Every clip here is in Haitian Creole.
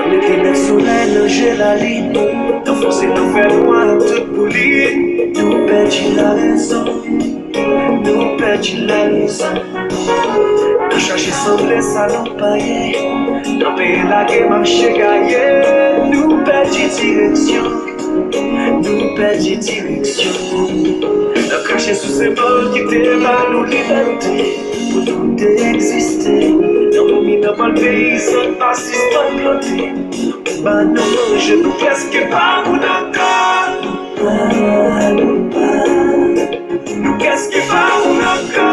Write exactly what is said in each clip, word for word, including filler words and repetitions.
Nan mete nèf solèy nan je lalin, nan fòse nan fè nwa ak tout boulin. Nou pèdi larezon, nou pèdi larezon. Nan chache sanble sa nou pa ye, nan peye lage mache gaye. Nou pèdi direksyon, nou pèdi direksyon. Nan krache sou senbòl ki te ba nou libète pou nou te egziste. Nan moumi, nan bòl peyizan pa sispann plante. Ba nou manje, nou prèske pa moun ankò. Nou prèske pa moun ankò.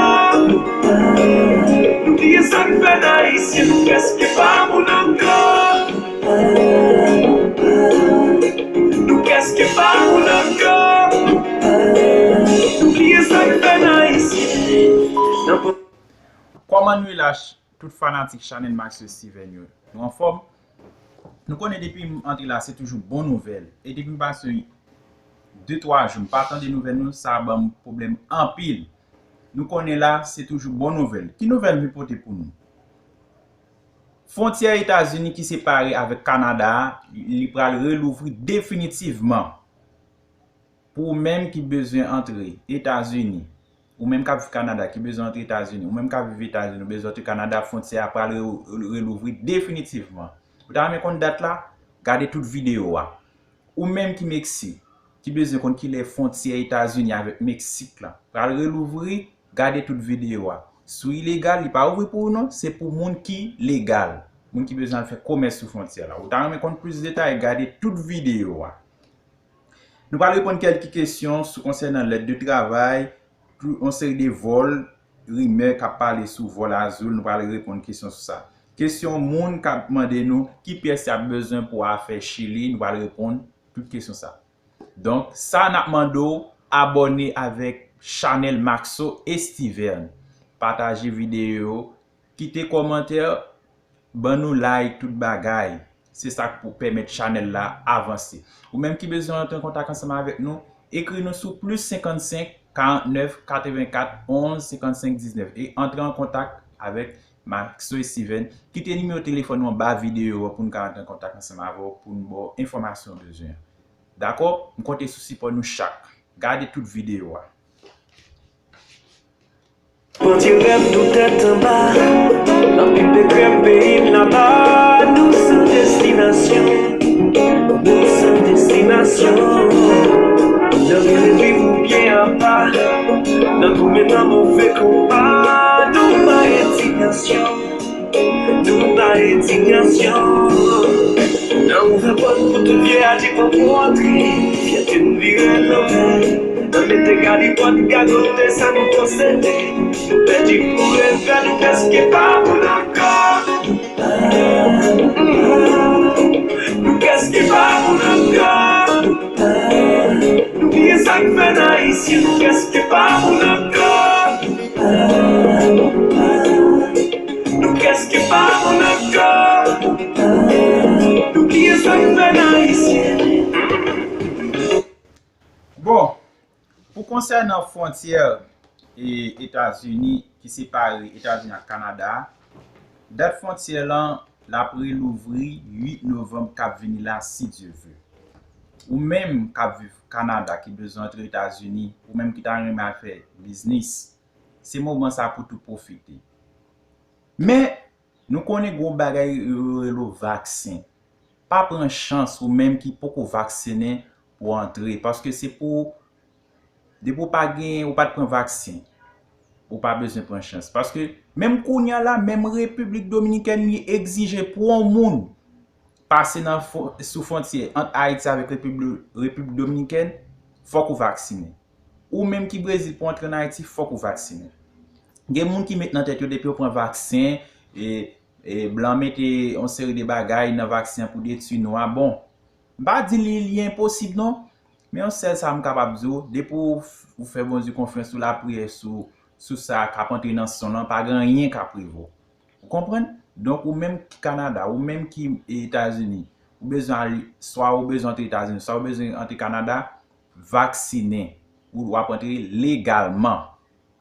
Nou bliye sa k fè n Ayisyen, nou prèske pa moun ankò. Nou prèske pa moun ankò. Nou bliye sa k fè n Ayisyen. Kòman nou ye la, tout fanatik chanèl Maxo Steven yo? Nou anfòm? Nou konnen depi m antre la, se toujou bon nouvèl. E depi m pase de twa jou, m pa tande nouvèl nou, sa ban m pwoblèm anpil. Nou konnen la, se toujou bon nouvèl. Ki nouvèl m vin pote pou nou? Fwontyè Etazini ki separe avèk Kanada a, li pral relouvri definitivman. Pou ou menm ki bezwen antre Etazini, ou menm k ap viv Kanada ki bezwen antre Etazini, ou menm k ap viv Etazini, ou bezwen antre Kanada, fwontyè a pral re-, relouvri definitivman. Ou ta renmen konn dat la? Gade tout videyo a. Ou menm ki Meksik, ki bezwen konn kilè fwontyè Etazini avèk Meksik la pral relouvri, gade tout videyo a. Si w ilegal, li pa ouvri pou ou non, se pou moun ki legal. Moun ki bezwen al fè komès sou fwontyè la. Ou ta renmen konn plis detay, gade tout videyo a. Nou pral reponn kèlke kesyon sou konsènan lèt de travay, tou yon seri de vòl, rimè k ap pale sou vòl Azul, nou pral reponn kesyon sou sa. Kesyon moun k ap mande nou ki pyès y ap bezwen pou afè Chili, nou pral reponn tout kesyon sa. Donk, sa n ap mande w, abòne avèk chanèl Maxo Estiverne. Pataje videyo yo, kite kòmantè, ban nou like, tout bagay. Se sa k pou pèmèt chanèl la avanse. Ou menm ki bezwen antre an kontak ansanm avèk nou, ekri nou sou plis senkannsenk, karantnèf, katrevenkat, onz, senkannsenk, diznèf e antre an kontak avèk Maxo Estiverne. Kite nimewo telefòn nou anba videyo a pou n ka antre an kontak ansanm avè w pou n ba w enfòmasyon w bezwen an. Dakò? M konte sou sipò nou chak. Gade tout videyo a. Pandye rèv nou tèt anba, nan pil de krèm peyi n laba. Nou san destinasyon, nou san destinasyon. Nan rele viv oubyen apa, nan goumen nan move konba. Nou pa endiyasyon, nou pa endiyasyon. Nan ouvè pòt pou tout vye a di pòt pou antre. Fyète n vire l anvè. Nan mete galipòt gagote sa nou posede. Nou pèdi pou revè, nou prèske pa moun ankò. Nou prèske pa moun ankò. Nou bliye sa k fè n Ayisyen, nou prèske pa moun ankò. Nou prèske pa moun ankò. Nou bliye sa k fè n Ayisyen. Bon, pou konsènan fwontyè, e, Etazini ki separe Etazini ak Kanada a, dat fwontyè lan l ap relouvri uit novanm k ap vini la, si Dye vle. Ou menm k ap viv Kanada ki bezwen antre Etazini, ou menm ki ta renmen al fè biznis, se moman sa pou tou pwofite. Men, nou konnen gon bagay yo rele w vaksen. Pa pran chans ou menm ki poko vaksinen pou w antre, paske se pou, depi w pa gen, ou pa t pran vaksen, ou pa bezwen pran chans. Paske menm kounye a la, menm Repiblik Dominikèn li egzije pou yon moun pase nan fo-, sou fwontyè ant Ayiti avèk Repibli-, Repiblik Dominikèn, fòk ou vaksinen. Ou menm ki Brezil pou antre an Ayiti, fòk ou vaksinen. Gen moun ki met nan tèt yo depi yo pran vaksen, e, e blan mete yon seri de bagay nan vaksen an pou detwi nwa. Bon, m pa di li, li enposib non, men yon sèl sa m kapab di w, depi w f-, ou fè Bondye konfyans, ou lapriyè sou, sou sa k ap antre nan san w lan, pa gen anyen k ap rive w. Ou konprann? Donk, ou menm ki Kanada, ou menm ki Etazini, ou bezwen al, swa ou bezwen antre Etazini, swa ou bezwen antre Kanada, vaksinen. Ou, w ap antre legalman.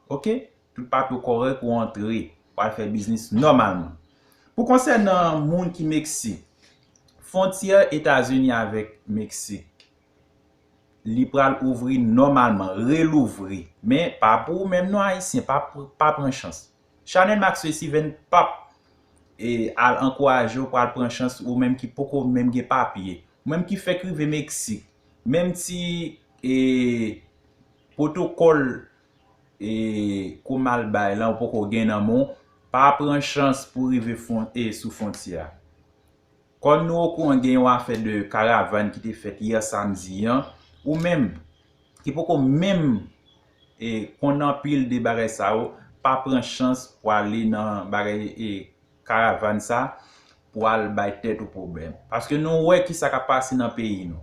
Oke? Tout papye w kòrèk, ou antre, w al fè biznis nòmalman. Pou konsènan moun ki Meksik, fwontyè Etazini avèk Meksik, li pral ouvri nòmalman, relouvri. Men pa pou ou menm non, Ayisyen, pa, pa pran chans. Chanèl Maxwell Steven p ap, e, al ankouraje w pou al pran chans, ou menm ki poko menm gen papye, ou menm ki fèk rive Meksik, menm ti, e, pwotokòl, e, ke w mal bay lan ou poko gen nan men w, pa pran chans pou rive fwon-, e, sou fwontyè a. Kòm nou okouran, gen yon afè de karavàn ki te fèt yè samdi an, ou menm ki poko menm, e, konn anpil de bagay sa yo, pa pran chans pou ale nan bagay, e, karavàn sa pou al bay tèt ou pwoblèm. Paske nou wè kisa k ap pase nan peyi nou.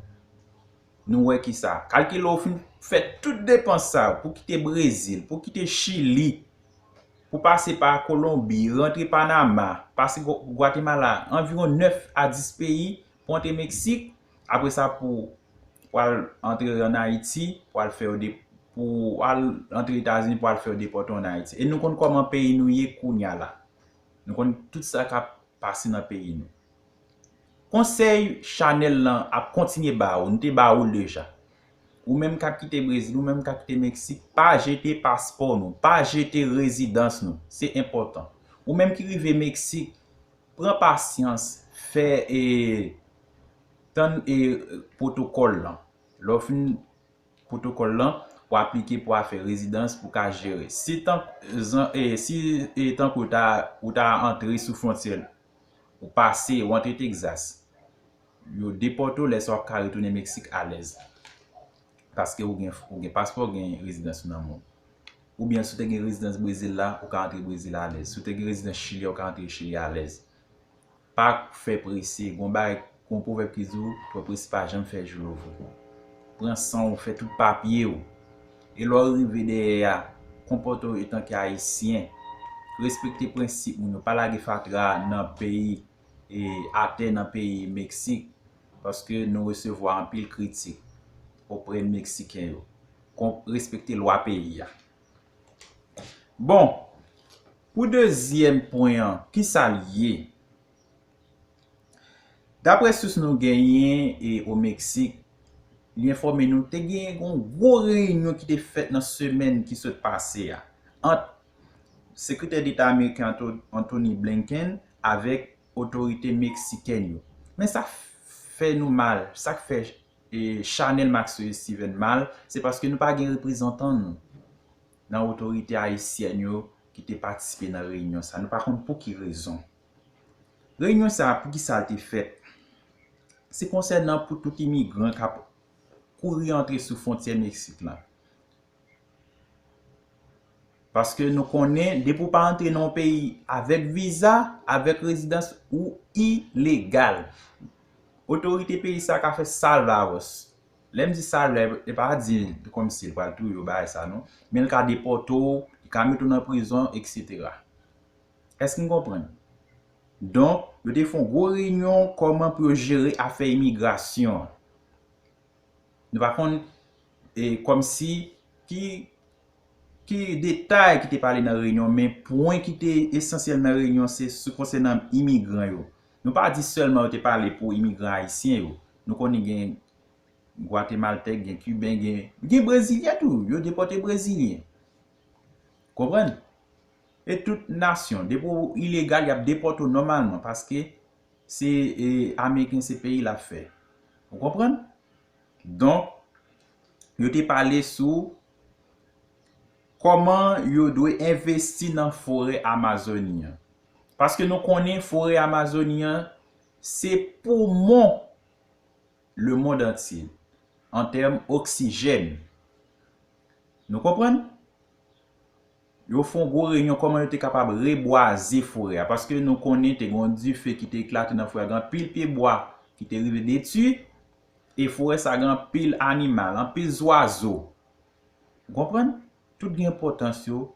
Nou wè kisa. Kalkile w fin fè tout depans sa yo pou kite Brezil, pou kite Chili, pou pase pa Kolonbi, rantre Panama, pase Gwa-, Gwatemala, anviwon nèf a dis peyi, pou antre Meksik, apre sa pou, pou al antre ann Ayiti, pou al fè yo de-, pou al antre Etazini, pou al fè yo depòte w ann Ayiti. E nou konn kòman peyi nou ye kounya la. Nou konn tout sa k ap pase nan peyi nou. Konsèy Chanèl lan ap kontinye ba ou, nou te ba ou l deja. Ou menm k ap kite Brezil, ou menm k ap kite Meksik, pa jete paspò nou, pa jete rezidans nou. Se enpòtan. Ou menm ki rive Meksik, pran pasyans, fè, e, tann, e, pwotokòl lan. Lè w fin pwotokòl lan, pou aplike pou afè rezidans, pou ka jere. Si tan-, zan-, e, si, e, tankou w ta, ou ta antre sou fwontyè, ou pase, ou antre Texas, yo depòte w, lè sa w ap ka retounen Meksik alèz. Paske ou gen, ou gen paspò, ou gen rezidans ou nan men w. Oubyen si w te gen rezidans Brezil la, ou ka antre Brezil alèz. Si w te gen rezidans Chili, ou ka antre Chili alèz. Pa fè prese. Gon bagay, gon pwovèb ki di w, twò prese pa janm fè jou louvri. Pran san w, fè tout papye w. E lè w rive dèyè a, konpòte w etanke Ayisyen. Respekte prensip moun yo. Pa lage fatra nan peyi, e, atè nan peyi Meksik, paske nou resevwa anpil kritik oprè Meksiken yo. Kon-, respekte lwa peyi a. Bon, pou dezyèm pwen an, kisa l ye? Daprè sous nou genyen e o Meksik, li enfòme nou te genyen yon gwo reyinyon ki te fèt nan semèn ki sot pase a ant Sekretè Deta ameriken Anto-, Antony Blinken avèk otorite meksikèn yo. Men sa k fè nou mal, sa k fè, e, Chanèl Maxwell Steven mal, se paske nou pa gen reprezantan nou nan otorite ayisyèn yo ki te patisipe nan reyinyon sa. Nou pa konn pou ki rezon. Reyinyon sa, pou ki sa l te fèt? Se konsènan pou tout imigran k ap kouri antre sou fwontyè Meksik lan. Paske nou konnen, depi w pa antre nan yon peyi avèk viza, avèk rezidans, ou ilegal. Otorite peyi sa ka fè sa l vle avè w. Lè m di sa l vle, e pa di kòmsi l pral touye w, bagay sa non. Men l ka depòte w, li ka mete w nan prizon, etsetera. Èske n konprann? Donk, yo te fè yon gwo reyinyon kòman pou yo jere afè imigrasyon an. Nou pa konn, e, kòmsi ki, ki detay ki te pale nan reyinyon, men pwen ki te esansyèl nan reyinyon se sou konsènan imigran yo. Nou pa di sèlman yo te pale pou imigran ayisyen yo. Nou konnen gen Gwatemaltèk, gen Kiben, gen, gen Brezilyen tou. Yo depòte Brezilyen. Konprann? E tout nasyon, depi w ilegal, y ap depòte w nòmalman, paske se, e, Ameriken, se peyi l ap fè. Ou konprann? Donk, yo te pale sou kòman yo dwe envesti nan forè Amazoni an. Paske nou konnen forè Amazoni an, se poumon lemonn antye, an tèm oksijèn. Nou konprann? Yo fè yon gwo reyinyon kòman yo te kapab rebwaze forè a, paske nou konnen te gen yon dife ki te eklate nan forè a, gen anpil pyebwa ki te rive detwi, e forè sa gen anpil animal, anpil zwazo. Ou konprann? Tout gen enpòtans yo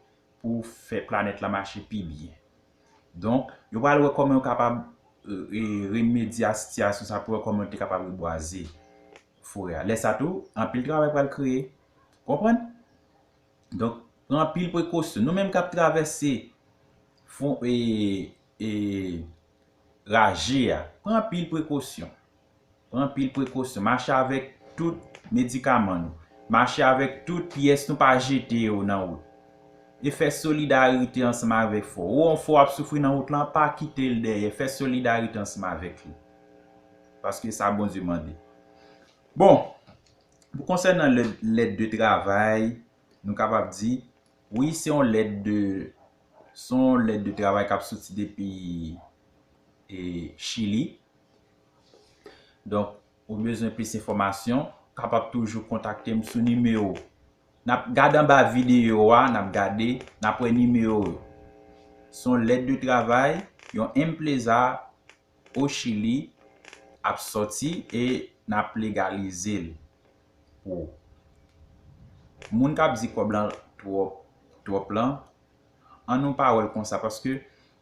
pou fè planèt la mache pi byen. Donk, yo pral wè kòman yo kapab e, remedye a sitiyasyon sa pou wè kòman yo te kapab rebwaze forè a. Lè sa tou, anpil travay pral kreye. Konprann? Donk, pran anpil prekosyon. Nou menm k ap travèse fon, e, e, raje a, pran anpil prekosyon. Pran anpil prekosyon. Mache avèk tout medikaman nou. Mache avèk tout pyès nou, pa jete yo nan wout. E fè solidarite ansanm avèk frè w. Ou wè yon frè w ap soufri nan wout lan, pa kite l dèyè. Fè solidarite ansanm avèk li. Paske sa Bondye mande. Bon, pou konsènan lèd, lèd de travay, nou kapab di, wi, se yon lèd de, se yon lèd de travay k ap soti depi, e, Chili. Donk, ou bezwen plis enfòmasyon, kapab toujou kontakte m sou nimewo. N ap gade anba videyo a, n ap gade, n ap wè nimewo yo. Se yon lèd de travay, yon empleza o Chili ap sòti e n ap legalize l pou ou. Moun k ap di kòb lan twòp, twòp lan, an nou pa wè l konsa, paske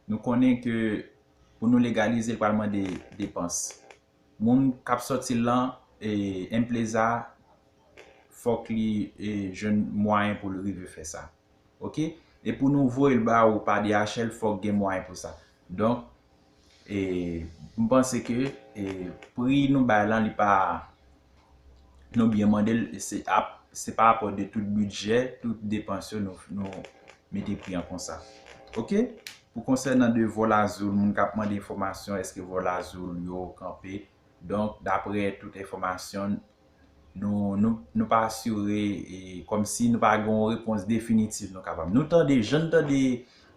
nou konnen ke pou nou legalize l pral mande depans. Moun k ap sòti l lan, e, empleza, fòk li, e, jwenn mwayen pou l rive fè sa. Oke? E pou nou voye l ba ou pa D H L, fòk gen mwayen pou sa. Donk, e, m panse ke, e, pri nou bay lan, li pa, nou byen mande l, se ap, se pa rapò de tout bidjè, tout depans yo nou, nou mete pri an konsa. Oke? Pou konsènan de Vòlazoul, moun k ap mande enfòmasyon, èske Vòlazoul yo kanpe? Donk, daprè tout enfòmasyon, nou, nou, nou pa asire, e, kòmsi nou pa gen yon repons definitif nou kapab. Nou tande, jan n tande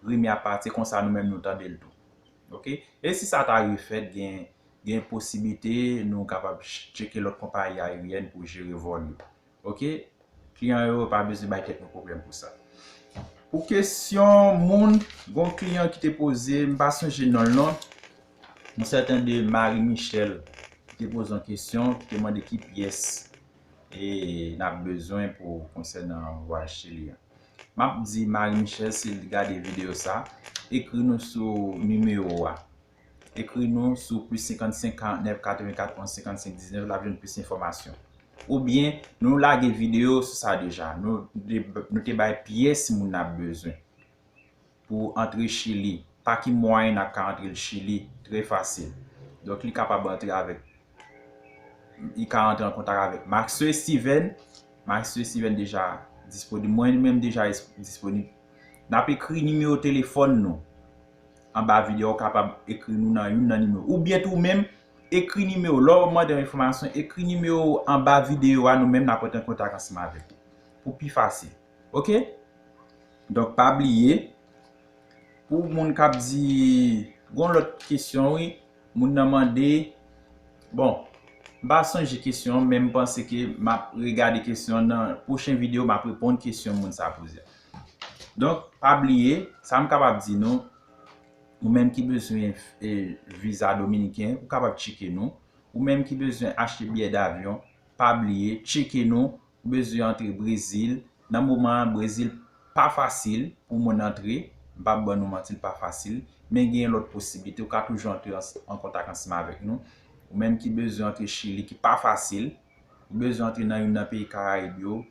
rimè a pati, konsa nou menm nou tande l tou. Oke? E si sa ta refèt, gen, gen posiblite nou kapab ch-, tcheke lòt konpayi ayeryèn pou jere vòl yo. Oke? Kliyan yo pa bezwen bay tèt nou pwoblèm pou sa. Pou kesyon moun, gon kliyan ki te poze, m pa sonje non l non, yon sèten de Marie Michel, ki te poze yon kesyon, ki te mande ki pyès, e, n ap bezwen pou konsènan vwayaj Chili an. M ap di Marie Michel, si l gade videyo sa, ekri nou sou nimewo a. Ekri nou sou plis senkannsenk, karantnèf, katrevenkat, onz, senkannsenk, diznèf, l ap jwenn plis enfòmasyon. Oubyen, nou lage videyo sou sa deja. Nou, nou te bay pyès moun n ap bezwen pou antre Chili. Pa ki mwayen n ap ka antre l Chili, trè fasil. Donk, li kapab antre avèk, li ka antre an kontak avèk Maxo Steven. Maxo Steven deja disponib. Mwen menm deja es-, disponib. N ap ekri nimewo telefòn nou anba videyo a, ou kapab ekri nou nan youn nan nimewo. Oubyen tou menm, ekri nimewo. Lè w mande yon enfòmasyon, ekri nimewo anba videyo a, nou menm n ap rantre an kontak ansanm avèk ou. Pou pi fasil. Oke? Donk, pa bliye, pou moun k ap di, gon lòt kesyon, wi, moun nan mande, bon, m pa sonje kesyon an, men m panse ke m ap regade kesyon an nan pwochen videyo, m ap reponn kesyon moun sa poze a. Donk, pa bliye, sa m kapab di nou, ou menm ki bezwen, e, viza dominiken, ou kapab tcheke nou. Ou menm ki bezwen achte biyè davyon, pa bliye, tcheke nou. Ou bezwen antre Brezil. Nan moman an, Brezil pa fasil pou moun antre. M p ap ban nou manti, l pa fasil. Men gen lòt posiblite. Ou ka toujou antre an, an kontak ansanm avèk nou. Ou menm ki bezwen antre Chili, ki pa fasil. Ou bezwen antre nan youn nan peyi Karayib yo.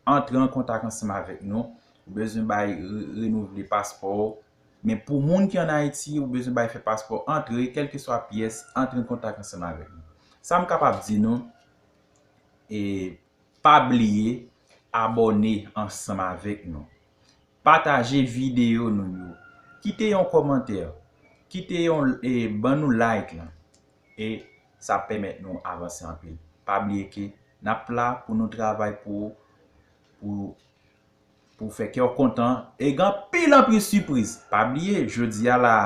Antre an kontak ansanm avèk nou. Ou bezwen bay re-, renouvle paspò w. Men pou moun ki ann Ayiti, ou bezwen bay fè paspò antre, kèlkeswa pyès, antre an kontak ansanm avèk nou. Sa m kapab di nou, e, pa bliye abòne ansanm avèk nou. Pataje videyo nou yo. Kite yon kòmantè. Kite yon, e, ban nou like lan. E sa ap pèmèt nou avanse anpil. Pa bliye ke n ap la pou nou travay pou, pou, pou fè kè w kontan. E gen anpil, anpil sipriz. Pa bliye, jodi a la,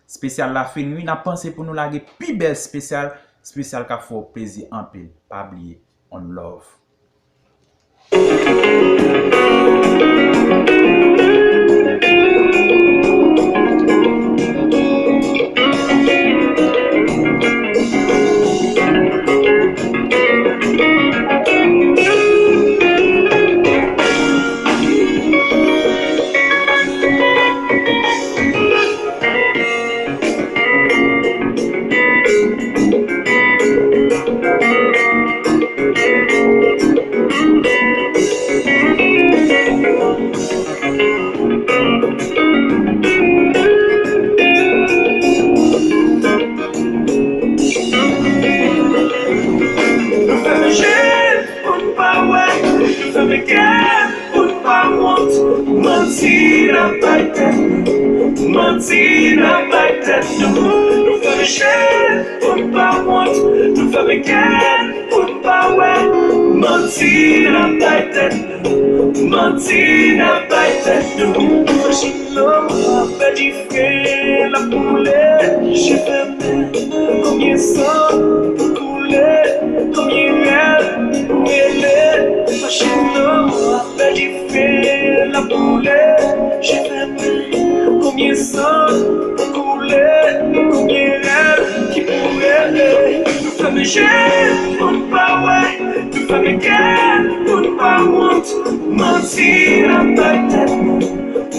espesyal la fini, wi. N ap panse pou nou lage pi bèl espesyal, espesyal k ap fè w plezi anpil. Pa bliye. On love. Fèmen je pou n pa wè, nou fèmen kè pou n pa wont. Manti n ap bay tèt nou, manti n ap bay tèt nou. Nou fèmen je pou n pa wont, nou fèmen kè pou n pa wè. Manti n ap bay tèt nou, manti n ap bay tèt nou. Machin lanmò ap pèdi fren, l ap boule, je fèmen. Konbyen san pou koule, konbyen rèv pou rele. Machin lanmò ap pèdi fren, l ap boule, je fèmen. Konbyen san pou koule, konbyen rèv ki pou rele. Nou fèmen je pou n pa wè, nou fèmen kè pou n pa wont. Manti n ap bay tèt nou,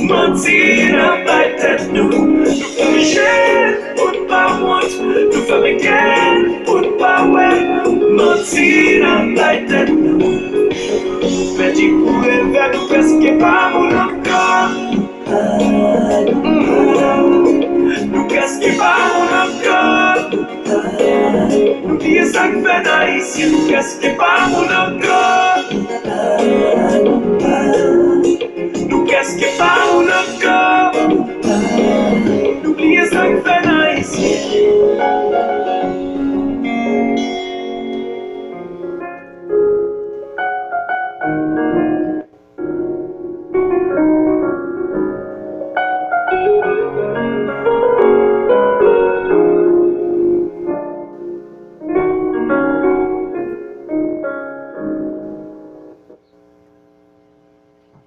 manti n ap bay tèt nou. Nou fèmen je pou n pa wont, nou fèmen kè pou n pa wè. Manti n ap bay tèt nou. Pèdi kou revè, nou prèske pa moun ankò. Nou prèske pa moun ankò. Nou bliye sa k fè n Ayisyen, nou prèske pa moun ankò. Nou prèske pa moun ankò.